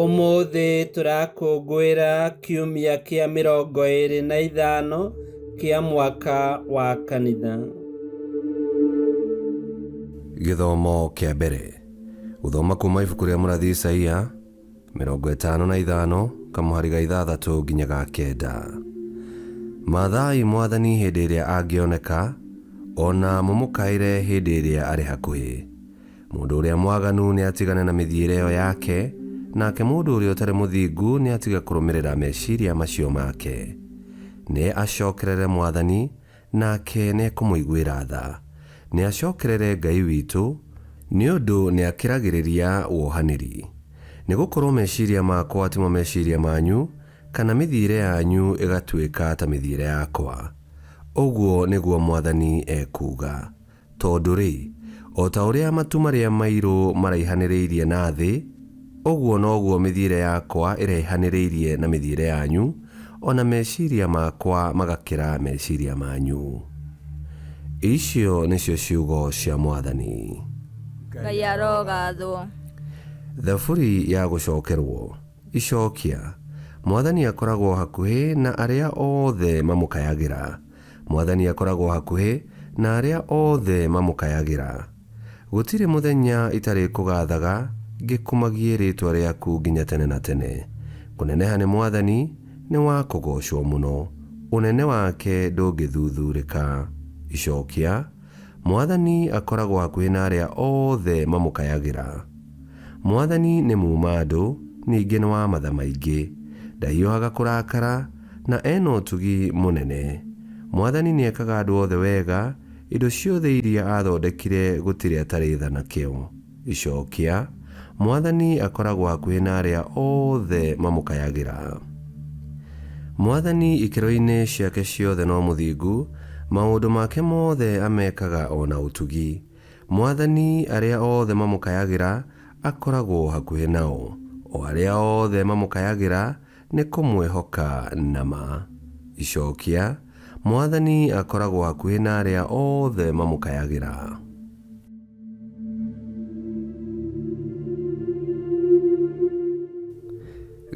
Ũmũthĩ tũrakũngũĩra kiumia kĩa 25 kĩa mwaka wa kanitha. Gĩthomo kĩa mbere. Gũthoma kuma ibuku rĩa mũrathi Isaia 55 kamũhari ga 6 nginya ga 9. Mathai Mwathani hĩndĩ ĩrĩa angĩoneka, o na mũmũkaĩre hĩndĩ ĩrĩa arĩ hakuhĩ. Mũndũ ũrĩa mwaganu nĩatigane na mĩthiĩre ĩyo yake, nake mũndũ ũrĩa ũtarĩ mũthingu nĩatige kũrũmĩrĩra meciria macio make. Nĩ acokerere Mwathani, nake nĩekũmũiguĩra tha. Nĩacokerere Ngai witũ, nĩ ũndũ nĩakĩragĩrĩria wohanĩri. Nĩgũkorwo meciria makwa timo meciria manyu, kana mĩthiĩre yanyu ĩgatuĩka ta mĩthiĩre yakwa. Ũguo nĩguo Mwathani ekuuga. Tondũ-rĩ, o ta ũrĩa matu marĩa mairũ maraihanĩrĩirie na thĩ, ũguo noguo mĩthiĩre yakwa ĩraihanĩrĩirie na mĩthiĩre yanyu, o na meciria makwa magakĩra meciria manyu. Icio nĩcio ciugo cia Mwathani. Ngai arogathwo. Thaburi ya gũcokerwo. Icokia. Mwathani akoragwo hakuhĩ na arĩa othe mamũkayagĩra. Mwathani akoragwo hakuhĩ na arĩa othe mamũkayagĩra. Gũtirĩ mũthenya itarĩkũgathaga, ngĩkumagie rĩĩtwa rĩaku nginya tene na tene. Kũneneha nĩ Mwathani nĩ wa kũgoocwo mũno, ũnene wake ndũngĩthuthurĩka. Icokia, Mwathani akoragwo hakuhĩ na arĩa othe mamũkayagĩra. Mwathani nĩ muuma-andũ, ningĩ nĩ wa matha maingĩ, ndahiũhaga kũrakara, na e na ũtugi mũnene. Mwathani nĩekaga andũ othe wega, indo ciothe iria aathondekire gũtirĩ atarĩ tha nakĩo. Icokia, Mwathani akoragwo hakuhĩ na arĩa othe mamũkayagĩra. Mwathani ikĩro-inĩ ciake ciothe no mũthingu, maũndũ make mothe amekaga o na ũtugi. Mwathani arĩa othe mamũkayagĩra akoragwo hakuhĩ nao, o arĩa othe mamũkayagĩra nĩ kũmwĩhoka na ma. Icokia, Mwathani akoragwo hakuhĩ na arĩa othe mamũkayagĩra.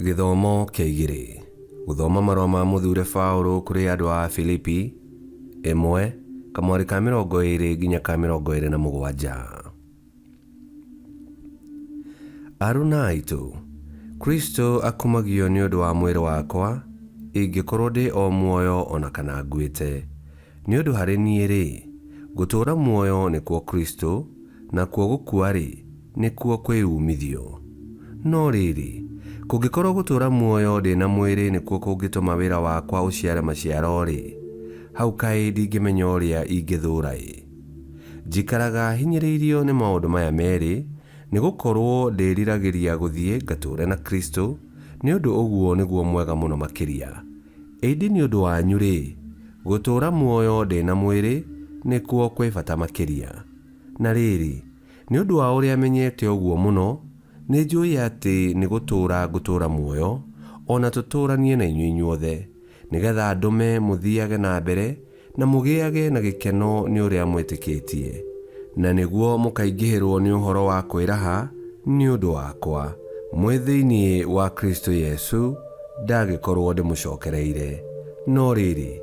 Gĩthomo kĩa igĩrĩ. Gũthoma marũa ma mũthure Paũlũ kũrĩ andũ a Filipi, 1, kamwarĩ ka 20 nginya ka 27. Aruna aitũ, Kristo akumagio nĩ ũndũ wa mwĩrĩ wakwa, ingĩkorwo ndĩ o muoyo o na kana nguĩte. Nĩ ũndũ harĩ niĩ-rĩ, gũtũũra muoyo nĩkuo Kristo, nakuo gũkua-rĩ, nĩkuo kwĩyumithio. No rĩrĩ, kũngĩkorwo gũtũũra muoyo ndĩ na mwĩrĩ nĩkuo kũngĩtũma wĩra wakwa ũciare maciaro-rĩ, hau kaĩ ndingĩmenya ũrĩa ingĩthũũra-ĩ! Njikaraga hinyĩrĩirio nĩ maũndũ maya merĩ, nĩ gũkorũo ndĩĩriragĩria gũthiĩ ngatũũre na Kristo, nĩ ũndũ ũguo nĩguo mwega mũno makĩria. Ĩndĩ nĩ ũndũ wanyu-rĩ, gũtũũra muoyo ndĩ na mwĩrĩ nĩkuo kwĩ bata makĩria. Na rĩrĩ, nĩ ũndũ wa ũrĩa menyete ũguo mũno, nĩnjũĩ atĩ nĩ gũtũũra ngũtũũra muoyo, o na tũtũũranie na inyuĩ inyuothe, nĩ getha ndũme mũthiage na mbere na mũgĩage na gĩkeno nĩ ũrĩa mwĩtĩkĩtie, na nĩguo mũkaingĩhĩrũo nĩ ũhoro wa kwĩraha nĩ ũndũ wakwa, mwĩ thĩinĩ wa Kristo Yesu, ndagĩkorũo ndĩmũcokereire. No rĩrĩ,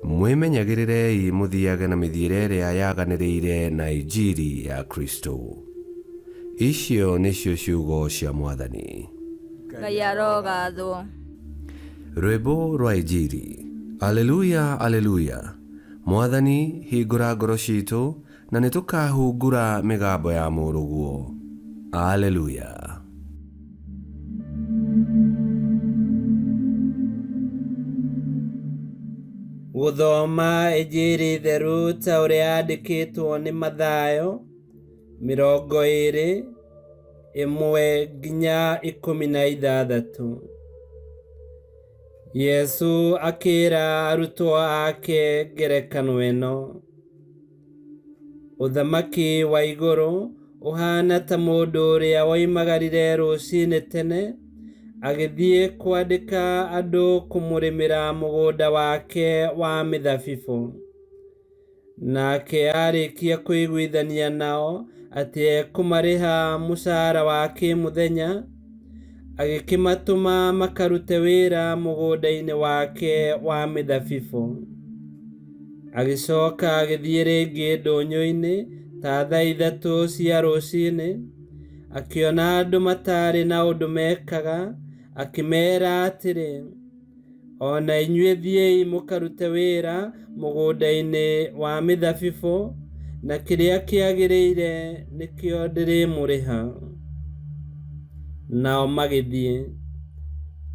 mwĩmenyagĩrĩrei mũthiage na mĩthiĩre ĩrĩa yaganĩrĩire na Injiri ya Kristo. Icio nĩcio ciugo cia Mwathani. Ngai arogathwo. Rwĩmbo rwa Injiri. Aleluya, aleluya! Mwathani, hingũra ngoro ciitũ, na nĩtũkahungura mĩgambo ya Mũrũguo. Aleluya. Gũthoma Injiri theru ta ũrĩa yandĩkĩtwo nĩ Mathayo 20 1 nginya 16. Yesu akĩra arutwo ake ngerekano ĩno: Ũthamaki wa igũrũ ũhaana ta mũndũ ũrĩa woimagarire rũcinĩ tene agĩthiĩ kwandĩka andũ kũmũrĩmĩra mũgũnda wake wa mĩthabibũ. Nake aarĩkia kũiguithania nao atĩ ekũmarĩha mũcara wa kĩmũthenya, Agĩkĩmatũma makarute wĩra mũgũnda-inĩ wake wa mĩthabibũ. Agĩcoka agĩthiĩ rĩngĩ ndũnyũ-inĩ ta thaa 3 cia rũcinĩ, akĩona andũ matarĩ na ũndũ mekaga, akĩmeera atĩrĩ, 'O na inyuĩ thiĩi mũkarute wĩra mũgũnda-inĩ wa mĩthabibũ, na kĩrĩa kĩagĩrĩire nĩkĩo ndĩrĩmũrĩha.' Nao magĩthiĩ.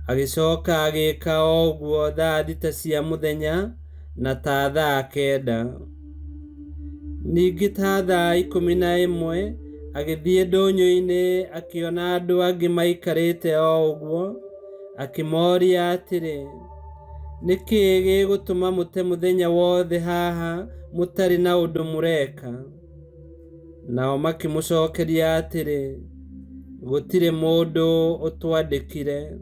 Agĩcoka agĩka o ũguo thaa 6 cia mũthenya na ta thaa 9. Ningĩ ta thaa 11 agĩthiĩ ndũnyũ-inĩ akĩona andũ angĩ maikarĩte o ũguo, akĩmoria atĩrĩ, 'Nĩ kĩĩ gĩgũtũma mũte mũthenya wothe haha mũtarĩ na ũndũ mũreka?' Nao makĩmũcokeria atĩrĩ, 'Gũtirĩ mũndũ ũtwandĩkire.'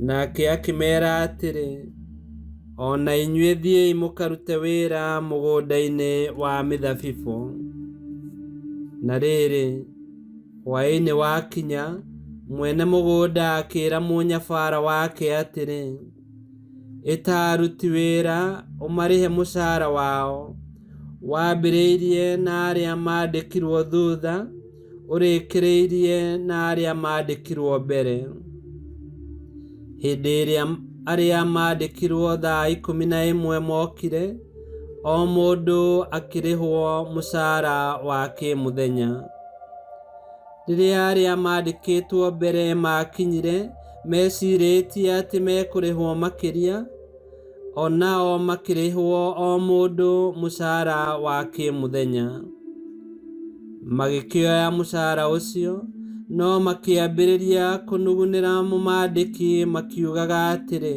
Nake akĩmeera atĩrĩ, 'O na inyuĩ thiĩi mũkarute wĩra mũgũnda-inĩ wa mĩthabibũ.' Na rĩrĩ, hwaĩ-inĩ wakinya, mwene mũgũnda akĩĩra mũnyabara wake atĩrĩ, 'Ĩta aruti wĩra ũmarĩhe mũcara wao, wambĩrĩirie na arĩa maandĩkirwo thutha, ũrĩkĩrĩirie na arĩa maandĩkirwo mbere.' Hĩndĩ ĩrĩa arĩa maandĩkirwo thaa 11 mookire, o mũndũ akĩrĩhwo mũcara wa kĩmũthenya. Rĩrĩa arĩa maandĩkĩtwo mbere maakinyire, mecirĩtie atĩ mekũrĩhwo makĩria, o nao makĩrĩhwo o mũndũ mũcara wa kĩmũthenya. Magĩkĩoya mũcara ũcio, no makĩambĩrĩria kũnugunĩra mũmaandĩki makiugaga atĩrĩ,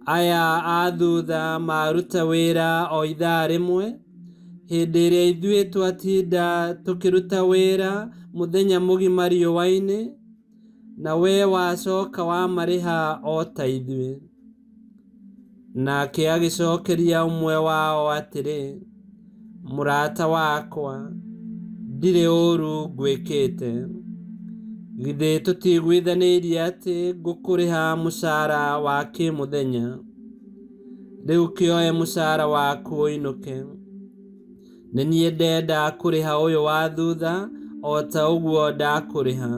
'Aya a thutha maruta wĩra o ithaa rĩmwe, hĩndĩ ĩrĩa ithuĩ twatinda tũkĩruta wĩra mũthenya mũgima riũa-inĩ, na we wacoka wamarĩha o ta ithuĩ.' Nake agĩcokeria ũmwe wao atĩrĩ, 'Mũrata wakwa, ndirĩ ũũru ngwĩkĩte. Githĩ tũtiiguithanĩirie atĩ ngũkũrĩha mũcara wa kĩmũthenya? Rĩu kĩoe mũcara waku ũinũke. Nĩ niĩ ndenda kũrĩha ũyũ wa thutha o ta ũguo ndakũrĩha.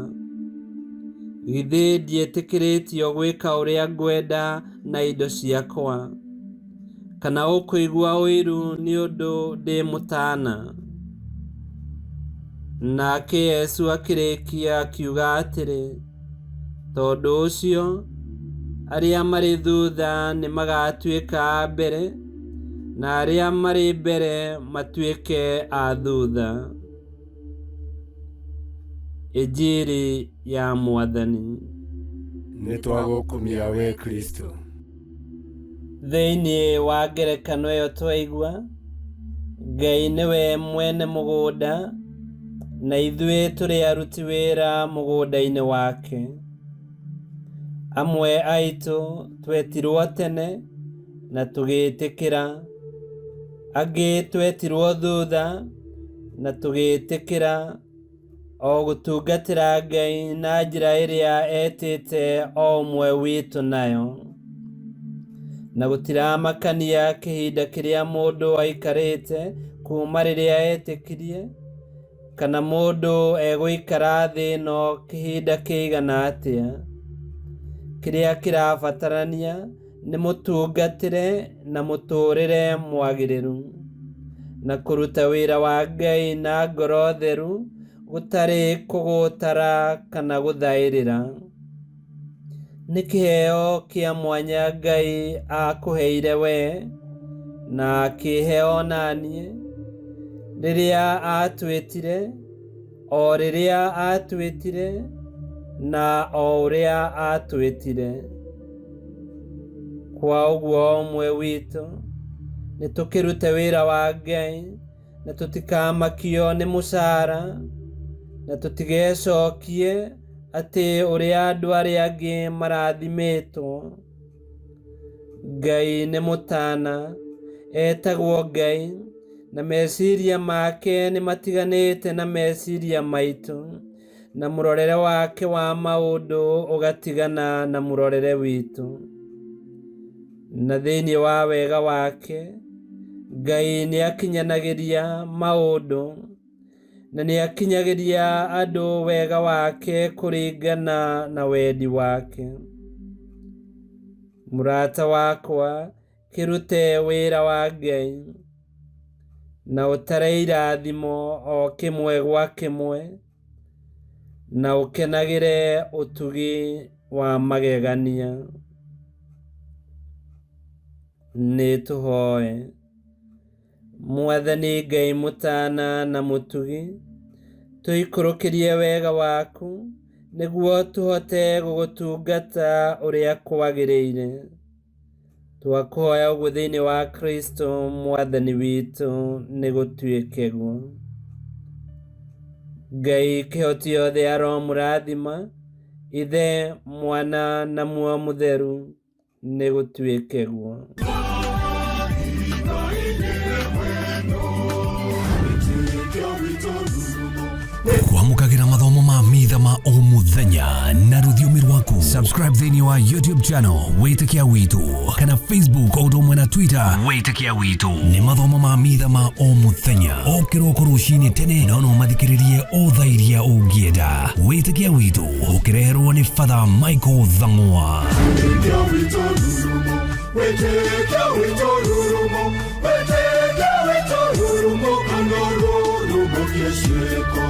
Githĩ ndiĩtĩkĩrĩtio gwĩka ũrĩa ngwenda na indo ciakwa? Kana ũkũigua ũiru nĩ ũndũ ndĩ mũtaana?' Nake Yesu akĩrĩkia akiuga atĩrĩ, 'Tondũ ũcio, arĩa marĩ thutha nĩ magatuĩka a mbere, na arĩa marĩ mbere matuĩke a thutha.' Injiri ya Mwathani. Nĩ twagũkumia we Kristo. Thĩinĩ wa ngerekano ĩyo twaigua, Ngai nĩwe mwene mũgũnda na ithuĩ tũrĩ aruti wĩra mũgũnda-inĩ wake. Amwe aitũ twetirwo tene na tũgĩtĩkĩra, angĩ twetirwo thutha na tũgĩtĩkĩra o gũtungatĩra Ngai na njĩra ĩrĩa etĩte o ũmwe witũ nayo. Na gũtiramakania kĩhinda kĩrĩa mũndũ aikarĩte kuma rĩrĩa etĩkirie, kana mũndũ egũikara thĩ ĩno kĩhinda kĩigana atĩa. Kĩrĩa kĩrabatarania nĩ mũtungatĩre na mũtũũrĩre mwagĩrĩru, na kũruta wĩra wa Ngai na ngoro theru gũtarĩ kũgũtara kana gũthaĩrĩra. Nĩ kĩheo kĩa mwanya Ngai akũheire we na akĩhe o naniĩ rĩrĩa atwĩtire, o rĩrĩa atwĩtire na o ũrĩa atwĩtire. Kwa ũguo o ũmwe witũ nĩ tũkĩrute wĩra wa Ngai na tũtikamakio nĩ mũcara, na tũtigecokie atĩ ũrĩa andũ arĩa angĩ marathimĩtwo. Ngai nĩ mũtana, etagwo Ngai, na meciria make nĩ matiganĩte na meciria maitũ. Na mũrorere wake wa maũndũ ũgatigana na mũrorere witũ. Na thĩinĩ wa wega wake, Ngai nĩ akinyanagĩria maũndũ na nĩ akinyagĩria andũ wega wake kũringana na wendi wake. Mũrata wakwa, kĩrute wĩra wa Ngai na ũtare irathimo o kĩmwe gwa kĩmwe na ũkenagĩre ũtugi wa magegania. Nĩ tũhoe. Mwathani Ngai mũtana na mũtugi, tũikũrũkĩrie wega waku nĩguo tũhote gũgũtungata ũrĩa kwagĩrĩire. Twakũhoya ũguo thĩinĩ wa Kristo Mwathani witũ, nĩ gũtuĩke guo. Ngai kĩhoti yothe aromũrathima, Ithe, Mwana na Muoyo Mũtheru, nĩ gũtuĩke guo. Kwamũkagĩra mathomo ma mitha ma o mũthenya na rũthiomi rwaku. Subscribe thĩinĩ wa YouTube channel Wĩtĩkia Witũ kana Facebook o ũndũ ũmwe na Twitter Wĩtĩkia Witũ. Nĩ mathomo ma mitha ma o mũthenya o kĩroko rũcinĩ tene, no no mathikĩrĩrie o thaa iria ũngĩenda. Wĩtĩkia Witũ ũkĩreherwo nĩ Father Michael Thang'wa. Wĩtĩkia witũ rurumo, wĩtĩkia witũ rurumo, wĩtĩkia witũ rurumo, kana rurumo kĩciĩko.